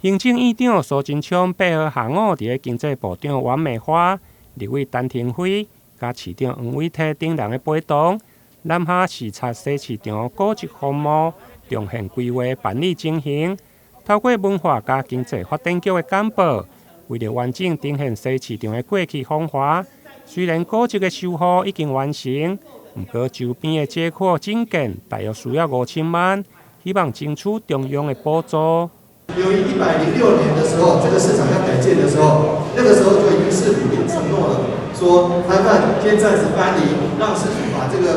行政院長蘇貞昌8號下午佇咧經濟部長阮美花、立委陳亭妃、佮市長黃偉哲等人的陪同，南下視察西市場古蹟風貌重現規劃辦理情形。透過文化佮經濟發展局的簡報，為著完整呈現西市場的過去風華。雖然古蹟的修復已經完成，毋過周邊的街廓整建大約需要5000萬，希望爭取中央的補助。由於106年的時候，這個市場要改建的時候，那個時候就已經市府已經承諾了，說攤販先暫時搬離，讓市府把這個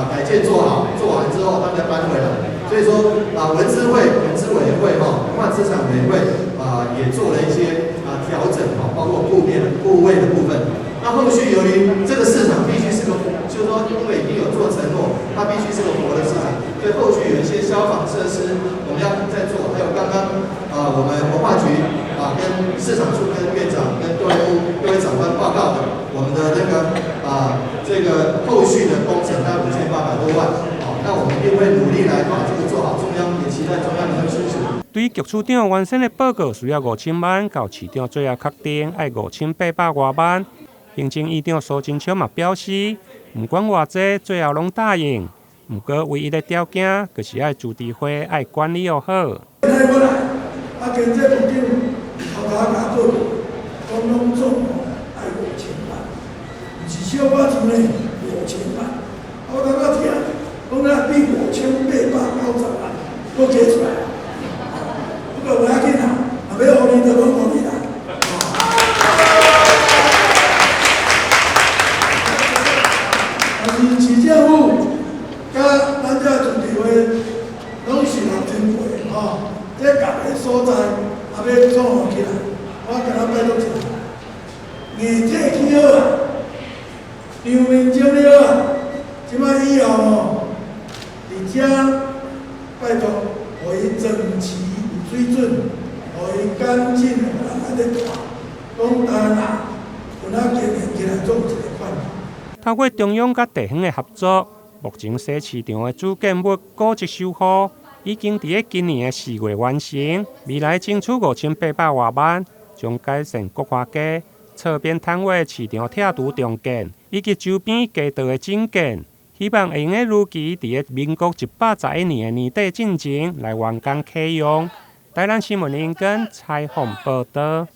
改建做好，做完之後他們再搬回來。所以說文資會、文資委員會哈、文化資產委員會也做了一些調整哈，包括布面部位的部分。那後續由於這個市場必須是個，就是說因為已經有做承諾，它必須是個活的市場，所以後續有一些消防設施我們要再做，還有剛剛我們文化局跟市場處、跟院長、跟各位長官報告的，我們的那個這個後續的工程大概5800多萬，好，那我們一定會努力來把這個做好，中央也期待中央能夠支持。對局處長原先的報告需要5000萬，到市長最後確定愛5800外萬。行政院長蘇貞昌嘛表示，毋管偌濟，最後攏答應。毋過唯一的條件，就是愛自治會愛管理予好。啊，經濟部長頭頭共報告，講攏總愛五千萬，毋是小可錢呢，五千萬。我感覺聽，講了比5890萬閣加出來。不過無要緊啦，若欲予你就攏予你啦。但是市政府佮咱這自治會攏是六千歲吼，這共个所在也欲創起來，我共咱拜託一下，硬體起好啊，場面整理好啊，這擺以後吼，佇遮拜託，予伊整齊有水準，予伊乾淨，予人來咧住，講台灣人有哪經營起來總有一个款。透過中央佮地方的合作，目前西市場的主建物古蹟修復已經佇咧今年的4月完成。未來爭取5800外萬，將改善國華街側邊攤位市場拆除重建，以及周邊街道的整建，希望會用得如期佇咧民國111年的年底進前來完工啟用。台南新聞林根採訪報導。